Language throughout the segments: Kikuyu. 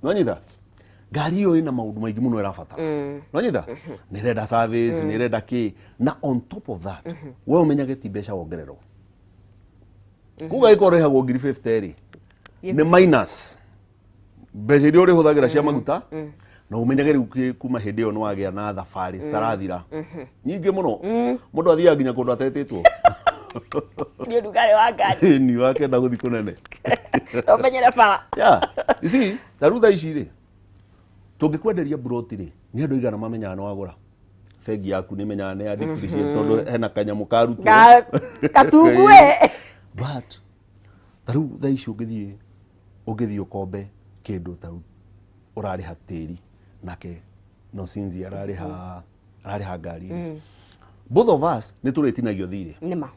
Nwanyita ngari ĩyo ĩna maũndũ maingĩ mũno ĩrabatara. Nwanyita nĩ ĩrenda service, nĩ ĩrenda kĩ, na on top of that we ũmenyage ti mbeca wongererwo. Kuga ĩkorwo ĩrĩhagwo ngiri 50 rĩ, nĩ minus mbeca iria ũrĩhũthagĩra cia maguta, na ũmenyage rĩu kuma hĩndĩ ĩyo nĩ wagĩa na thabarĩ citarathira nyingĩ mũno. Mũndũ athiaga nginya kũndũ atetĩtwo. Nĩ ũrugarĩ wa ngari. Ni wakenda gũthiĩ kũnene. Ũmenyere bara. Yeah, you see, ta rĩu thaa ici rĩ, tũngĩkwenderia mburoti rĩ, nĩ andũ aigana mamenyaga nĩ wagũra? Bengi yaku nĩ menyaga nĩ ya depreciate tondũ hena kanyamũ karutwo. Katungue. But ta rĩu thaa ici ũngĩthiĩ ũkombe kĩndũ, ta rĩu ũrarĩha tĩri nake no sinzi ararĩha ngari rĩ, both of us nĩ tũrĩtinagio thirĩ. Nĩma.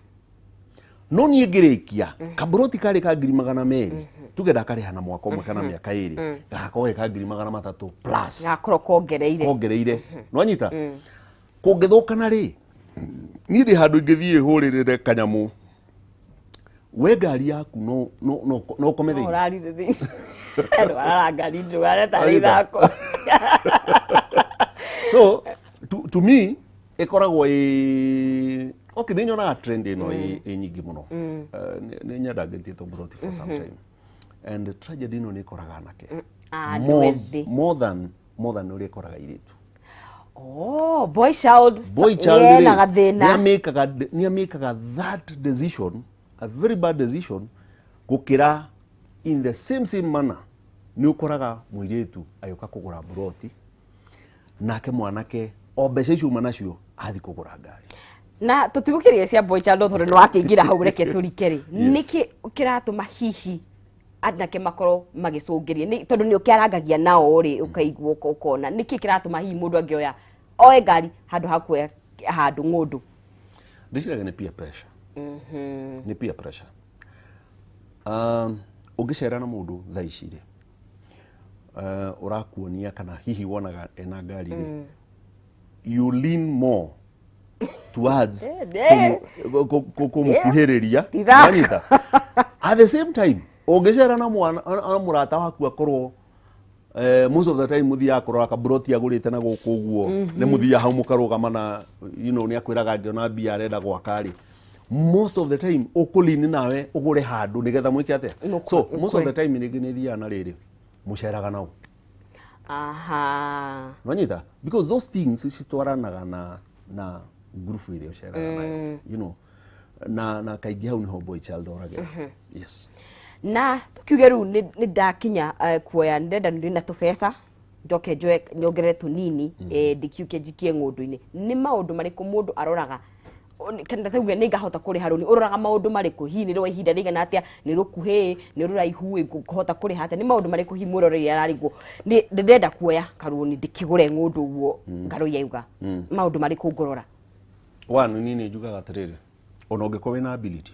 No niĩ ngĩrĩkia kaburoti karĩ ka 200,000, tuge ndakarĩha na mwaka ũmwe kana mĩaka 2, gagakorwo ge ka 300,000 plus. Gakorwo kongereire. Kongereire, nwanyita kũngĩthũkana rĩ, niĩ ndĩ handũ ingĩthiĩ hũrĩrĩre kanyamũ. We ngari yaku no ũkome No thĩinĩ. Ũrarire thĩinĩ andũ marara ngari ndũgare tarĩ Anyita. ithako. So to me ĩkoragwo ĩ okay. Nĩ nyonaga trend ĩno ĩ nyingĩ mũno. Nĩ nyendangĩtie tũmburoti for some time, and tragedy ĩno nĩ ĩkoraga anake Andũ ethĩ. more than ũrĩa ĩkoraga airĩtu. Oh, boy child. Boy child ena rĩ, gathĩna. nĩamĩkaga that decision, a very bad decision, gũkĩra in the same manner nĩ ũkoraga mũirĩtu agĩũka kũgũra mburoti, nake mwanake o mbeca icio uma nacio athiĩ kũgũra ngari. Na tũtigũkĩria cia boy child tondũ nĩ wakĩingĩra hau, reke tũrike rĩ, nĩkĩ kĩratũma hihi anake makorwo magĩcũngĩria? Tondũ nĩ ũkĩarangagia nao rĩ, ũkaigua ũkona nĩkĩ kĩratũma hihi mũndũ angĩoya oe ngari handũ ha kuoya handũ ng'ũndũ? Ndĩciragia nĩ peer pressure, nĩ peer pressure. Ũngĩcera na mũndũ thaa ici rĩ, ũrakuonia kana hihi wonaga ena ngari rĩ, you lean more towards kũmũkuhĩrĩria. Ti thaka. Wanyita? At the same time ũngĩcera na mwana na mũrata waku akorwo most of the time mũthiaga kũrora kaburoti agũrĩte na gũkũ ũguo, nĩ mũthiaga hau mũkarũgama na nĩ akwĩraga angĩona mbia arenda gwaka rĩ, most of the time ũkũlini nawe ũgũre handũ nĩgetha mwĩke atĩa. So most of the time rĩngĩ nĩ thiaga na rĩrĩ mũceraga nao. Nwanyita? Because those things citwaranaga na group ĩrĩa ũceraga nayo, na kaingĩ hau nĩho boy child oragĩra, yes. Na tukiuge rĩu nĩ ndakinya kuoya, ndĩrenda ndĩ na tũbeca, njoke njoe nyongerere tũnini, ndikiuke njikie ng'ũndũ-inĩ, nĩ maũndũ marĩkũ mũndũ aroraga? Kana tuge nĩ ngahota kũrĩha rũni, ũroraga maũndũ marĩkũ? Hihi nĩ rwa ihinda rĩigana atĩa, nĩ rũkuhĩ, nĩ rũraihu, ngũhota kũrĩha atĩa? Nĩ maũndũ marĩkũ hihi mwĩroreri ararigwo nĩ ndĩrenda kuoya karũni ndĩkĩgũre ng'ũndũ ũguo ngarũi yauga, maũndũ marĩkũ ngũrora? One, niĩ nĩ njugaga atĩrĩrĩ, ona ũngĩkorwo wĩna ability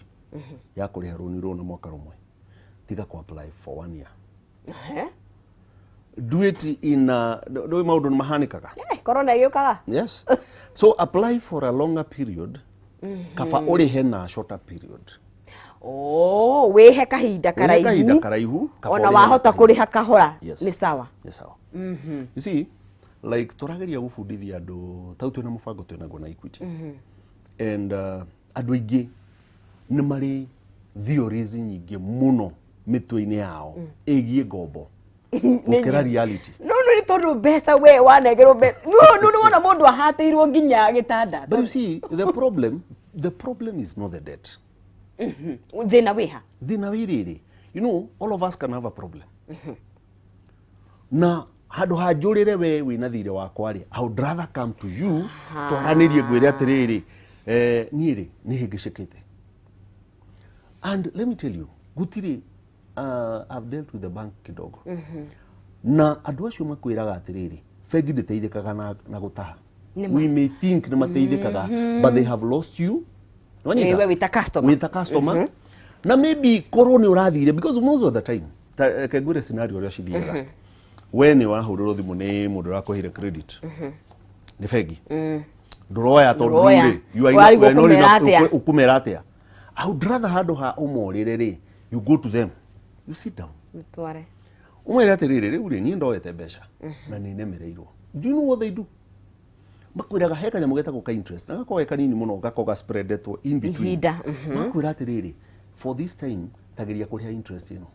ya kũrĩha rũni rũu na mwaka rũmwe, tiga kũ apply for one year. Do it in a, ndũĩ maũndũ nĩ mahanĩkaga. Corona ĩgĩũkaga. Yes, so apply for a longer period, kaba ũrĩhe na shorter period. Oh, wĩhe kahinda Wĩhe kahinda karaihu. Karaihu kaba ona ũrĩhe na wahota kahinda. kũrĩha kahora. Yes. Nĩ sawa. Nĩ sawa. You see, like tũrageria gũbundithia andũ tau twĩna mũbango twĩnaguo na Equity, and andũ aingĩ nĩ marĩ theories nyingĩ mũno mĩtwe-inĩ yao ĩgiĩ ngombo gũkĩra reality. No nĩ tondũ mbeca we wanengerwo mbeca, no nĩ wona mũndũ ahatĩirwo nginya gĩtanda. But you see, the problem is not the debt. Thĩna wĩha? Thĩna wĩ rĩrĩ, all of us can have a problem, na handũ ha njũrĩre we wĩna thirĩ wakwa rĩ, I would rather come to you twaranĩrie, ngwĩre atĩrĩrĩ, niĩ rĩ nĩ hĩngĩcĩkĩte. And let me tell you, gũtirĩ, I've dealt with the bank kidogo, na andũ acio makwĩraga atĩrĩrĩ, bengi ndĩteithĩkaga na gũtaha. We may think nĩ mateithĩkaga, but they have lost you. Wanyita? We wĩta customer. Wĩta customer, na maybe korwo nĩ ũrathire, because most of the time, ta reke ngwĩre scenario ũrĩa cithiaga, we nĩ wahũrĩrwo thimũ nĩ mũndũ ũrakũheire credit, nĩ bengi, ndũroya tondũ Ndũroya. rĩ, you are Ũrarigwo you are not ũkũmera atĩa? Ũkũmera atĩa? I would rather handũ ha ũmorĩre rĩ, you go to them, you sit down. Mtware. Umwĩre atĩrĩrĩ, rĩu rĩ, niĩ ndoete mbeca na nĩ nemereirwo. Do you know what they do? Makwĩraga he kanyamũ getagwo ka interest na gakoragwo ge kanini mũno, gakoragwo ga spreadetwo in between. Ihinda. Makwĩra atĩrĩrĩ, for this time tageria kũrĩha interest ĩno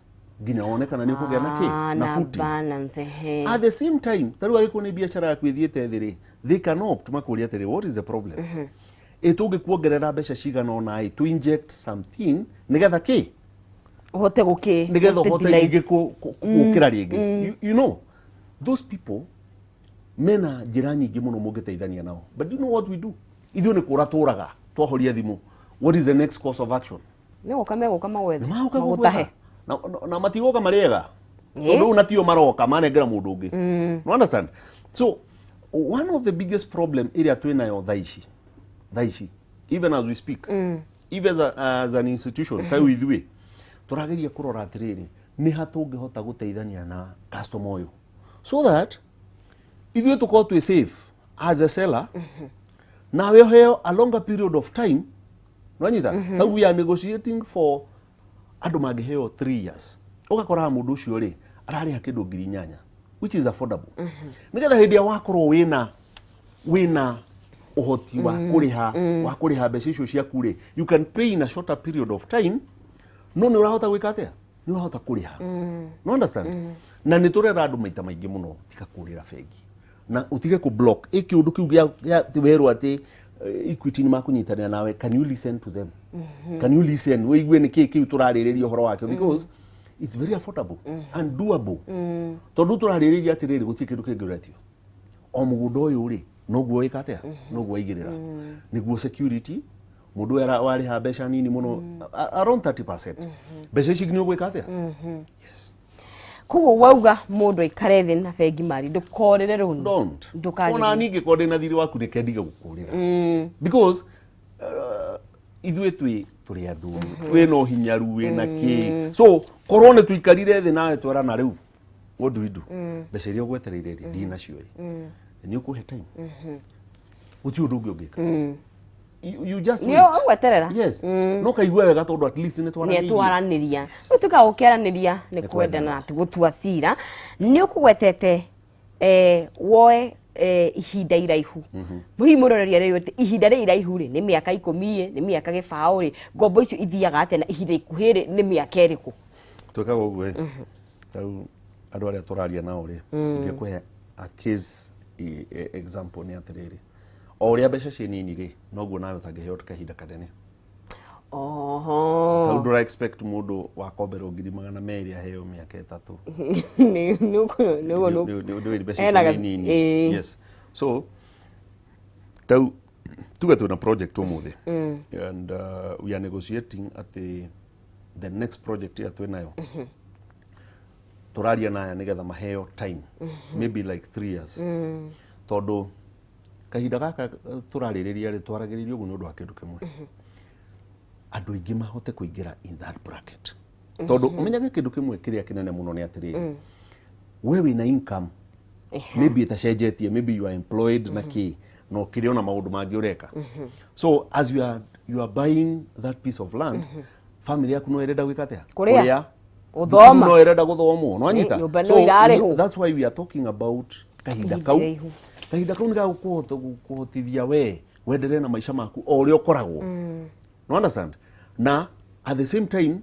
nginya wone kana nĩ ũkũgĩa na kĩ Ah, na na footing. Balance, ehe. At the same time, tarĩu angĩkorwo nĩ biacara yaku ĩthiĩte thĩ rĩ, they can opt makũria atĩrĩ, what is the problem? Ĩ tũngĩkuongerera mbeca cigana ũna ĩ to inject something nĩgetha kĩ Ũhote gũkĩ nĩgetha ũhote stabilize. rĩngĩ gũkĩra rĩngĩ. You know those people mena njĩra nyingĩ mũno mũngĩteithania nao, but you know what we do? Ithuĩ nĩ kũra tũraga twahoria thimũ, what is the next course of action? Nĩ gũka megũka magwethe. Nĩ magoka Magũtahe. gũgwetha. Na matigoka marĩega Ĩ. tondũ rĩu natio maroka manengera mũndũ ũngĩ. You understand? So one of the biggest problem ĩrĩa twĩ nayo thaa ici, even as we speak, even as an institution, ta rĩu ithuĩ tũrageria kũrora atĩrĩrĩ, nĩ ha tũngĩhota gũteithania na customer ũyũ so that ithuĩ tũkorwo twĩ safe as a seller, nawe ũheo a longer period of time. Nwanyita? Tau we are negotiating for andũ mangĩheo 3 years, ũgakoraga mũndũ ũcio rĩ ararĩha kĩndũ 8,000, which is affordable, nĩgetha hĩndĩ ĩrĩa wakorwo wĩna ũhoti wa kũrĩha mbeca icio ciaku rĩ, you can pay in a shorter period of time, no nĩ ũrahota gwĩka atĩa? Nĩ ũrahota kũrĩha. No understand? Na nĩ tũrera andũ maita maingĩ mũno, tiga kũrĩra bengi na ũtige kũ block ĩ kĩũndũ kĩu gĩa werwo atĩ Equity nĩ makũnyitanĩra nawe. Can you listen to them? Can you listen wĩigue nĩ kĩĩ kĩu tũrarĩrĩria ũhoro wakĩo? Because it's very affordable and doable, tondũ tũrarĩrĩria atĩrĩrĩ, gũtirĩ kĩndũ kĩngĩ ũretio, o mũgũnda ũyũ rĩ, noguo wĩka atĩa, noguo waigĩrĩra nĩguo security. Mũndũ ũyũ warĩha mbeca nini mũno, around 30%, mbeca ici nĩ ũgwĩka atĩa? Yes. Koguo wauga mũndũ aikare thĩ na bengi mari, ndũkorĩre rũni. Don't. Ndũkagerie. Ona niĩ ngĩkorwo ndĩ na thirĩ waku, nĩke ndige gũkũrĩra, because ithuĩ tũrĩ andũ wĩna ũhinyaru, wĩna kĩ, so korwo nĩ tũikarire thĩ nawe twerana, rĩu what do we do? Mbeca iria ũgwetereire rĩ, ndinacio ĩ, nĩ ũkũhe time, gũtirĩ ũndũ ũngĩ ũngĩka. You just Nĩ wait. ũgweterera. Yes, no kaigua wega tondũ at least nĩ nĩ twaranĩirie. twaranĩria. Ũtuĩkaga gũkĩaranĩria nĩ kwendana na ti gũtua cira. Nĩ ũkũgwetete woe ihinda iraihu. Hihi mũroreria rĩu atĩ ihinda rĩrĩ iraihu rĩ, nĩ mĩaka 10 ĩ, nĩ mĩaka 20 rĩ, ngombo icio ithiaga atĩa, na ihinda ikuhĩ rĩ, nĩ mĩaka ĩrĩkũ? Twĩkaga ũguo ĩ, tarĩu andũ arĩa tũraria nao rĩ, ingĩkũhe a case example nĩ atĩrĩrĩ, o ũrĩa mbeca ciĩ nini rĩ, noguo nawe ũtangĩheo kahinda kanene. Tau ndũra expect mũndũ wakomberwo 200,000 aheo mĩaka 3. Nĩ Nĩ mbeca Ena icio nĩ nini. Yes, so tau tuge twĩna project ũmũthĩ and we are negotiating atĩ the next project ĩrĩa twĩnayo, tũraria naya nĩgetha maheo time maybe like 3 years, tondũ kahinda gaka tũrarĩrĩria rĩ, twaragĩrĩria ũguo nĩ ũndũ wa kĩndũ kĩmwe, andũ aingĩ mahote kũingĩra in that bracket, tondũ ũmenyage kĩndũ kĩmwe kĩrĩa kĩnene mũno nĩ atĩrĩrĩ, we wĩna income maybe ĩtacenjetie, maybe you are employed na kĩ, no kĩrĩ ona maũndũ mangĩ ũreka, so as you are buying that piece of land, family yaku no ĩrenda gwĩka atĩa? Kũrĩa. Gũthoma. Thukuru no ĩrenda gũthomwo, no anyita? Nyũmba no So, irarĩhwo. that's why we are talking about kahinda Ihinda kau. iraihu. Kahinda kau nĩ gagũkũhota kũhotithia we wenderee na maica maku o ũrĩa ũkoragwo, no understand? Na at the same time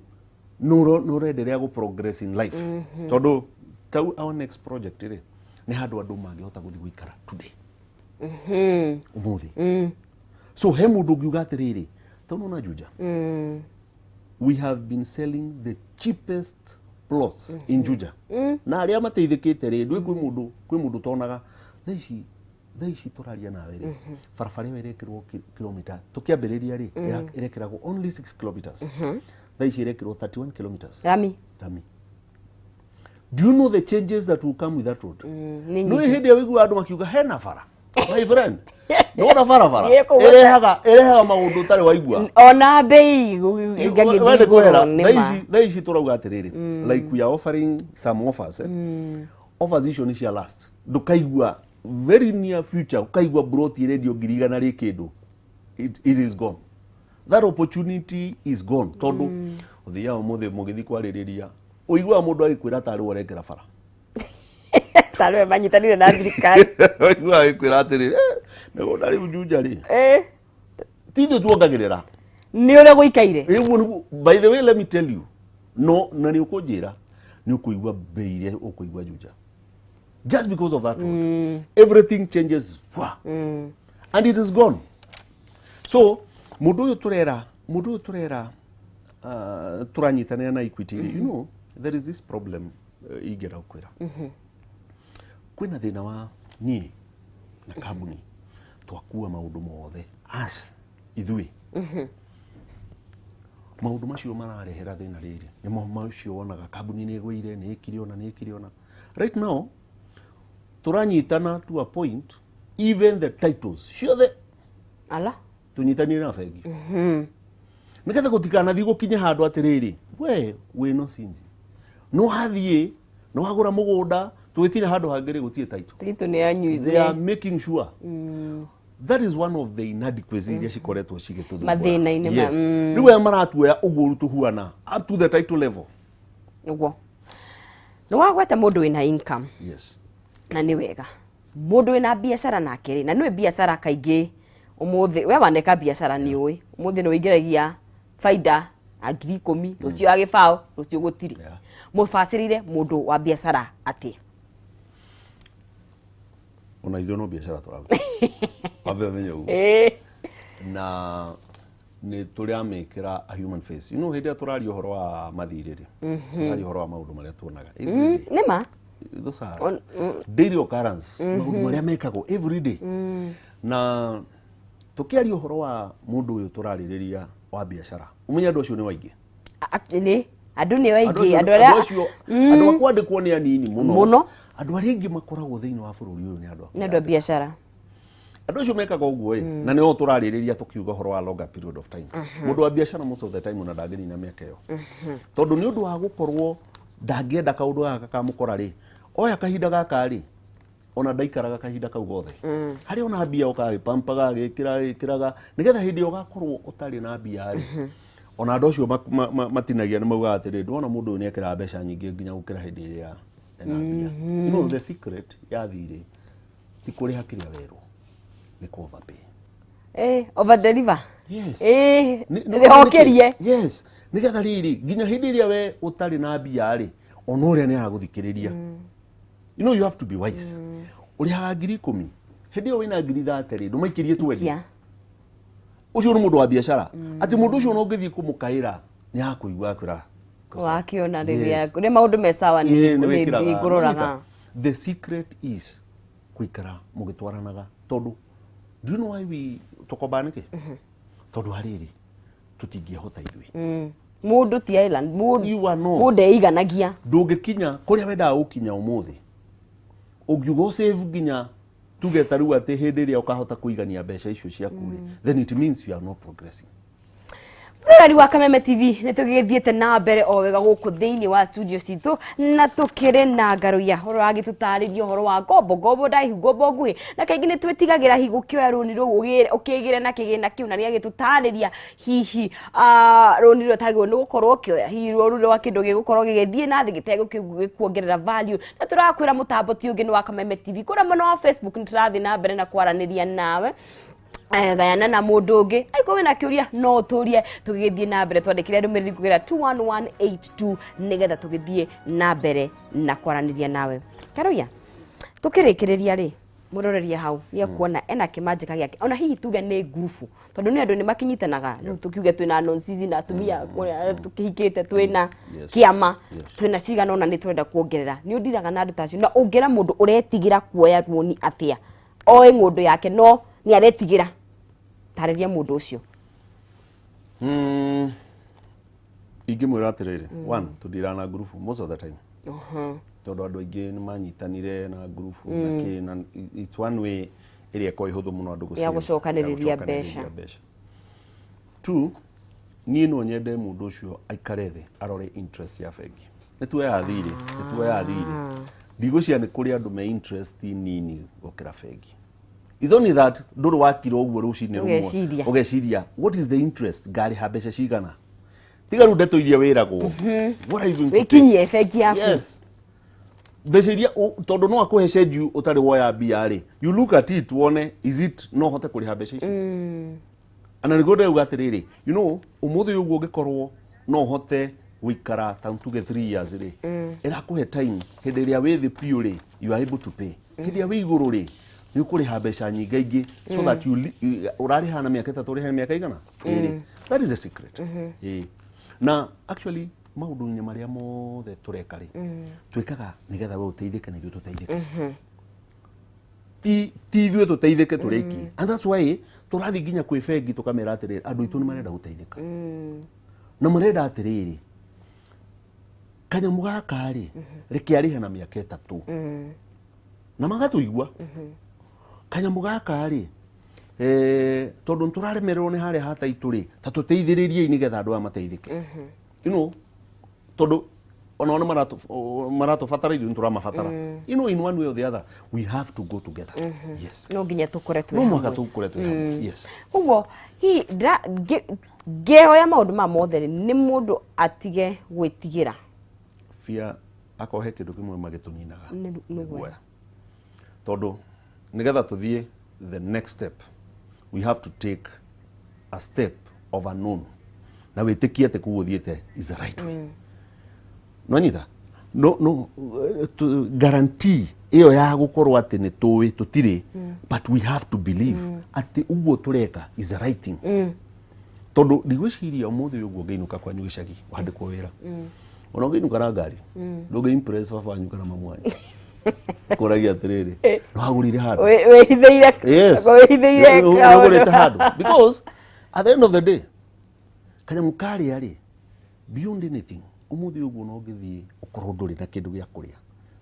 no ũrenderea gũ progress in life, tondũ tau our next project rĩ, nĩ handũ andũ mangĩhota gũthiĩ gũikara today, ũmũthĩ. So he mũndũ ũngiuga atĩrĩrĩ, tau nona Juja, we have been selling the cheapest plots in Juja, na arĩa mateithĩkĩte rĩ, ndũĩ kwĩ mũndũ tonaga thaa ici tũraria nawe rĩ, barabara ĩyo ĩrekĩrwo kilomita, tũkĩambĩrĩria rĩ, ĩrekĩragwo only 6 kilometers, thaa ici ĩrekĩrwo 31 kilometers. Rami. Rami. Do you know the changes that will come with that road? Nĩ No nyingĩ. hĩndĩ ĩyo wĩiguaga andũ makiuga hena bara, my friend, nona barabara Ĩ, kũu ĩrehaga maũndũ ũtarĩ waigua. Ona mbei ĩgagĩthiĩ Wende igũrũ kwĩra nĩ thaa ma. ici tũrauga atĩrĩrĩ, like we are offering some offers, eh? Offers icio nĩ cia last, ndũkaigua very near future ũkaigua broti ĩrendio 100,000 rĩ kĩndũ. It is gone, that opportunity is gone, tondũ ũthiaga ũmũthĩ mũgĩthiĩ kwarĩrĩria, ũiguaga mũndũ agĩkwĩra tarĩ we ũrekĩra bara. Tarĩ we manyitanire na thirikari. Waigua agĩkwĩra atĩrĩrĩ, "Mĩgũnda rĩu Juja rĩ, ti ithuĩ tuongagĩrĩra." Nĩ ũrĩa gũikaire. Rĩu nĩguo, by the way, let me tell you, no na nĩ ũkũnjĩra, nĩ ũkũigua mbei iria ũkũigua Juja just because of that road. Everything changes. Wah. And it is gone. So mũndũ ũyũ tũrera tũranyitanĩra na Equity, you know there is this problem, ingĩenda gũkwĩra kwĩna thĩna wa niĩ na kambuni twakua maũndũ mothe as ithuĩ. Maũndũ macio mararehera thĩna rĩrĩ nĩmo macio wonaga kambuni nĩ ĩgũire, nĩ ĩkire ona, nĩ ĩkire ona. Right now tũranyitana to a point, even the titles ciothe Ala. Tũnyitanire na bengi nĩgetha gũtikanathiĩ gũkinye handũ atĩrĩrĩ, we wĩno sinzi no wathiĩ no wagũra mũgũnda, tũgĩkinya handũ hangĩ rĩ, gũtirĩ title. Title nĩ yanyu. They are making sure. That is one of the inadequacies iria cikoretwo cigĩtũthumbũra. Mathĩna-inĩ. Yes. Rĩu aya maratuoya ũguo tũhuana up to the title level. Nĩguo nĩ wagweta mũndũ wĩna income. Yes. Na nĩ wega mũndũ wĩna biacara nake rĩ, na nĩwe biacara kaingĩ ũmũthĩ we waneka biacara, nĩ ũĩ ũmũthĩ nĩ ũingĩragia baida na 10,000, rũciũ ya gĩbaũ, rũciũ gũtirĩ. Mũbacĩrĩire mũndũ wa biacara atĩa? Ona ithuĩ no biacara tũraruta, wambe ũmenye ũguo. Na nĩ tũramĩkĩra a human face. You know, hĩndĩ ĩrĩa tũraria ũhoro wa mathirĩ rĩ, tũraria ũhoro wa maũndũ marĩa tuonaga every day. Nĩ ma. Those are daily occurrence, maũndũ marĩa mekagwo every day. Na tũkĩaria ũhoro wa mũndũ ũyũ tũrarĩrĩria wa biacara, ũmenye andũ acio nĩ waingĩ. Nĩ andũ nĩ Andũ waingĩ. acio, Andũ arĩa andũ acio, andũ a kwandĩkwo nĩ anini mũno. Mũno. Andũ arĩa aingĩ makoragwo thĩinĩ wa bũrũri ũyũ nĩ andũ a Nĩ andũ a biacara. Andũ acio mekaga ũguo ĩ, na nĩo tũrarĩrĩria tũkiuga ũhoro wa longer period of time. Mũndũ wa biacara most of the time ona ndangĩnina mĩaka ĩyo, tondũ nĩ ũndũ wa gũkorwo ndangĩenda kaũndũ gaka kamũkora rĩ, oya kahinda gaka rĩ, ona ndaikaraga kahinda kau gothe harĩa ona mbia okaga agĩpampaga, agĩkĩra agĩkĩraga, nĩgetha hĩndĩ ĩyo ũgakorwo ũtarĩ na mbia rĩ, ona andũ acio matinagia nĩ maugaga atĩrĩ, ndwona mũndũ ũyũ nĩ ekĩraga mbeca nyingĩ nginya gũkĩra hĩndĩ ĩrĩa ena mbia. You know, the secret ya thirĩ ti kũrĩha kĩrĩa werwo, nĩ kũ overpay. Over deliver. Yes. Rĩhokerie. Yes, nĩgetha rĩrĩ nginya hĩndĩ ĩrĩa we ũtarĩ na mbia rĩ, ona ũrĩa nĩ aragũthikĩrĩria. You know, you have to be wise. Ũrĩhaga 10,000, hĩndĩ ĩyo wĩna 30,000 rĩ, ndũmaikĩrie 20. Ũcio nĩ mũndũ wa biacara, atĩ mũndũ ũcio ona ũngĩthiĩ kũmũkaĩra nĩ akũigua akwĩra. Wakĩona rĩrĩa Yes. nĩ maũndũ me sawa. Ĩĩ, nĩ Nĩ wĩkĩraga. ngũroraga. Nĩnyita. The secret is gũikara mũgĩtwaranaga, tondũ do you know why we tũkombaga nĩkĩ? Tondũ harĩrĩ tũtingĩhota ithuĩ. Mũndũ ti island. Mũndũ You are not. Mũndũ eiganagia. Ndũngĩkinya kũrĩa wendaga gũkinya ũmũthĩ ũngiuga ũsave nginya tuge ta rĩu atĩ hĩndĩ ĩrĩa ũkahota kũigania mbeca icio ciaku rĩ, then it means you are not progressing. Mũroreri wa Kameme TV, nĩ tũgĩthiĩte na mbere o wega gũkũ thĩinĩ wa studio citũ, na tũkĩrĩ na Ngaruiya ũrĩa wagĩtũtarĩria ũhoro wa ngombo, ngombo ndaihu, ngombo nguhĩ, na kaingĩ nĩ twĩtigagĩra hihi gũkĩoya rũni rũu ũkĩgĩre na kĩgĩna kĩu, na nĩ agĩtũtarĩria hihi rũni rũrĩa ũtagĩrĩirwo nĩ gũkorwo ũkĩoya, hihi rũni rwa kĩndũ gĩgũkorwo gĩgĩthiĩ na thĩ gĩtegũkuongerera value. Na tũrakwĩra mũtambo ti ũngĩ nĩ wa Kameme TV. Kũrĩa mwena wa Facebook nĩ tũrathiĩ na mbere na kwaranĩria nawe. Gayana na mũndũ ũngĩ, angĩkorwo wĩna kĩũria no ũtũrie, tũgĩthiĩ na mbere twandĩkĩre ndũmĩrĩri kũgerera 21182 nĩgetha tũgĩthiĩ na mbere na kwaranĩria nawe. Karuiya, tũkĩrĩkĩrĩria rĩ, mũroreria hau nĩ ekuona ena kĩmanjĩka gĩake, ona hihi tuge nĩ ngurubu, tondũ nĩ andũ nĩ makinyitanaga. Rĩu tũkiuge twĩna nonsizi na atumia kũrĩa tũkĩhikĩte, twĩna kĩama, twĩna cigana ona nĩ tũrenda kuongerera. Nĩ ũndiraga na andũ ta acio, na ũngĩra mũndũ ũretigĩra kuoya rũni atĩa oe ng'ũndũ yake no nĩ aretigĩra? Tarĩria mũndũ ũcio. Ingĩmwĩra atĩrĩrĩ, one, tũndiraga na ngurubu most of the time, tondũ andũ aingĩ nĩ manyitanire na ngurubu na kĩ, na it's one way ĩrĩa ĩkoragwo ĩhũthũ mũno andũ Ya gũsave, gũcokanĩrĩria ya gũcokanĩrĩria mbeca. Two, niĩ no nyende mũndũ ũcio aikare thĩ arore interest ya bengi. Nĩ tuoyaga thirĩ, nĩ tuoyaga thirĩ, ndigwĩciria nĩ kũrĩ andũ me interest nini gũkĩra bengi. It's only that ndũrĩ wakira ũguo rũcinĩ rũmwe. Ũgeciria. Ũgeciria, what is the interest, ngarĩha mbeca cigana? Tiga rĩu ndeto iria wĩragwo. What are you going to take? Wĩkinyie bengi yaku. Yes. Mbeca iria tondũ no akũhe schedule ũtarĩ woya mbia rĩ, you look at it wone is it no hote kũrĩha mbeca icio. Na nĩguo ndĩrauga atĩrĩrĩ, ũmũthĩ ũyũ ũguo ũngĩkorwo no ũhote gũikara ta tuge 3 years rĩ, ĩrakũhe time hĩndĩ ĩrĩa wĩ thĩ biũ rĩ, you are able to pay. Hĩndĩ ĩrĩa wĩ igũrũ rĩ, nĩ ũkũrĩha mbeca nyingaingĩ so that you ũrarĩha na mĩaka 3, ũrĩhe na mĩaka igana ĩrĩ. That is the secret. Ĩĩ. Na actually maũndũ-inĩ marĩa mothe tũreka rĩ, twĩkaga nĩgetha we ũteithĩke na ithuĩ tũteithĩke. Ti ithuĩ tũteithĩke tũrĩ aiki. And that's why tũrathiĩ nginya kwĩ bengi tũkamera atĩrĩrĩ, andũ aitũ nĩ marenda gũteithĩka. Na marenda atĩrĩrĩ, kanyamũ gaka rĩ, reke arĩhe na mĩaka 3. Na magatũigua. Kanyamũ gaka rĩ, tondũ nĩtũraremererwo nĩ harĩa hataitũ rĩ, ta tũteithĩrĩriei nĩgetha andũ aya mateithĩke. Tondũ onao nĩ maratũbatara, ithuĩ nĩtũramabatara. In one way or the other, we have to go together. Yes. No nginya tũkore twĩ No mũhaka hamwe. tũkore twĩ hamwe. Yes. Ũguo, hihi ngĩhoya maũndũ maya mothe rĩ, nĩ mũndũ atige gwĩtigĩra. Fear, akorwo he kĩndũ kĩmwe magĩtũninaga. Nĩ Nĩ guoya. guoya. Tondũ nĩgetha tũthiĩ the next step, we have to take a step of unknown. Na wĩtĩkie atĩ kũu ũthiĩte is the right way. No nyita? No, no, guarantee ĩyo ya gũkorwo atĩ nĩ tũĩ tũtirĩ, but we have to believe atĩ ũguo tũreka is the right thing. Tondũ ndigwĩciria ũmũthĩ ũyũ ũguo ũngĩinũka kwanyu gĩcagi wandĩkwo wĩra. Ona ũngĩinũka na ngari, ndũngĩ impress baba wanyu kana mamu wanyu. Kũragia atĩrĩrĩ, nĩ wagũrire handũ. Wĩhithĩire. Yes. Wĩhithĩire Nĩ ũgũrĩte handũ. Because at the end of the day, kanyamũ karĩa rĩ, beyond anything, ũmũthĩ ũguo no ũngĩthiĩ ũkorwo ndũrĩ na kĩndũ gĩa kũrĩa.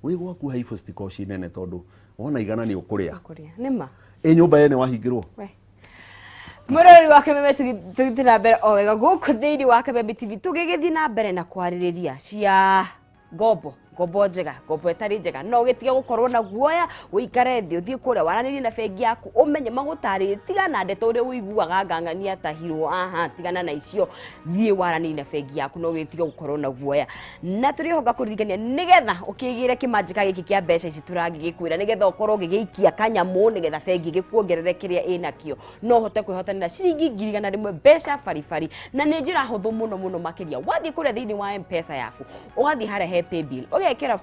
Wĩ gwaku haibũ citikoragwo ciĩ nene tondũ wona igana nĩ ũkũrĩa. Ũkũrĩa. Nĩ ma. Ĩ nyũmba yene wahingĩrwo. We. Mwĩroreri wa Kameme, tũgĩthiĩ na mbere o wega gũkũ thĩinĩ wa Kameme TV, tũgĩgĩthiĩ na mbere na kwarĩrĩria cia ngombo, ngombo njega, ngombo ĩtarĩ njega. No ũgĩtige gũkorwo na guoya, ũikare thĩ, ũthiĩ kũrĩa waranĩrie na bengi yaku, ũmenye magũtarĩrie, tigana na ndeto ũrĩa ũiguaga ngang'ania atahirwo, aha, tigana na icio, thiĩ waranĩrie na bengi yaku, no ũgĩtige gũkorwo na guoya. Na tũrĩ oho ngakũririkania nĩgetha ũkĩgĩre kĩmanjĩka gĩkĩ kĩa mbeca ici tũrangĩgĩkwĩra, nĩgetha ũkorwo ũgĩgĩikia kanyamũ, nĩgetha bengi ĩgĩkuongerere kĩrĩa ĩnakĩo, no ũhote kwĩhotanĩra ciringi ngiri igana rĩmwe mbeca baribari, na nĩ njĩra hũthũ mũno mũno makĩria. Wathiĩ kũrĩa thĩinĩ wa M-Pesa yaku, ũgathiĩ harĩa he paybill, ũgekĩra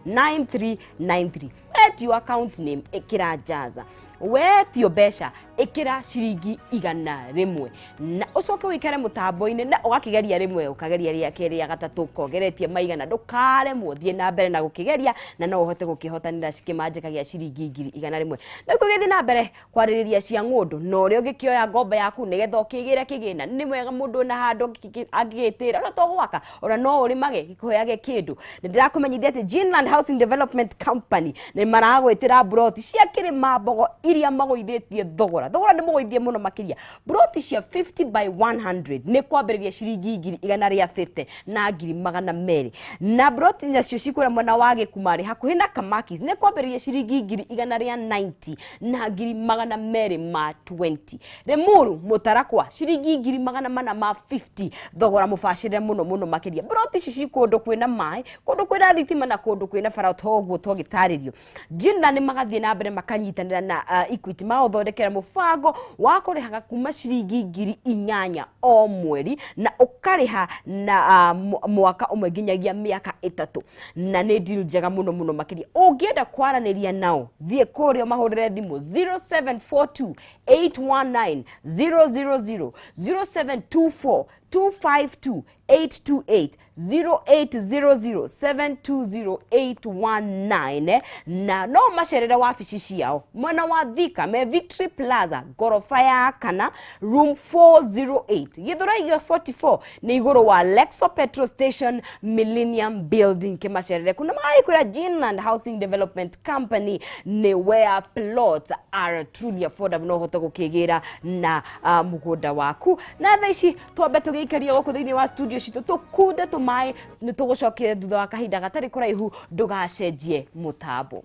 4029393, wetio account name, ĩkĩra Jaza, wetio mbeca, ĩkĩra ciringi igana rĩmwe, na ũcoke ũikare mũtambo-inĩ na ũgakĩgeria rĩmwe, ũkageria rĩa kerĩ, rĩa gatatũ, ũkongeretie maigana, ndũkaremwo, thiĩ na mbere na gũkĩgeria, na no ũhote gũkĩhotanĩra kĩmanjĩka gĩa ciringi ngiri igana rĩmwe. Na tũgĩthiĩ na mbere kwarĩrĩria cia ng'ũndũ, na ũrĩa ũngĩkĩoya ngombo yaku nĩgetha ũkĩgĩre kĩgĩna. Nĩ mwega mũndũ na handũ angĩgĩtĩra, ona to gwaka, ona no ũrĩmage gĩkũheage kĩndũ. Nĩ ndĩrakũmenyithia atĩ Ginland Housing Development Company nĩ maragwĩtĩra mburoti cia kĩrĩma mbogo iria magũithĩtie thogora. Thogora nĩ mũgũithie mũno makĩria. Mburoti cia 50 by 100 nĩ kwambĩrĩria ciringi ngiri igana rĩa 50 na ngiri magana merĩ. Na mburoti nacio cikũrĩa mwena wa Gĩkumarĩ hakuhĩ na Kamakis nĩ kwambĩrĩria ciringi ngiri igana rĩa 90 na ngiri magana merĩ ma 20. Limuru Mũtarakwa ciringi ngiri magana mana ma 50, thogora mũbacĩrĩre mũno mũno makĩria. Mburoti ici ci kũndũ kwĩna maĩ, kũndũ kwĩna thitima na kũndũ kwĩna bara, toguo twagĩtarĩrio. Ginland nĩ magathiĩ na mbere makanyitanĩra na Equity, magathondekera mũbango wa kũrĩhaga kuma ciringi ngiri inyanya o mweri, na ũkarĩha na mwaka ũmwe nginyagia mĩaka 3. Na nĩ deal njega mũno mũno makĩria. Ũngĩenda kwaranĩria nao, thiĩ kũrĩa ũmahũrĩre thimũ 0742 819 000, 0724 252 828, 0800 720 819, na no macerere wabici ciao mwena wa Thika me Victory Plaza ngoroba ya kana room 408, Githurai 44 nĩ igũrũ wa Lexo Petrol Station Millennium Building. Kĩmacerere kuna magagĩkwĩra Ginland Housing Development Company nĩ where plots are truly affordable, no ũhote gũkĩgĩra na mũgũnda waku. Na thaa ici twambe tũgĩikaria gũkũ thĩinĩ wa studio citũ tũkunde tũmaĩ, nĩ tũgũcokere thutha wa kahinda gatarĩ kũraihu, ndũgacenjie mũtambo.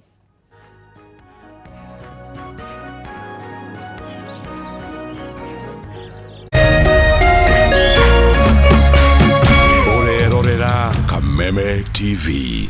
Ũrerorera Kameme TV.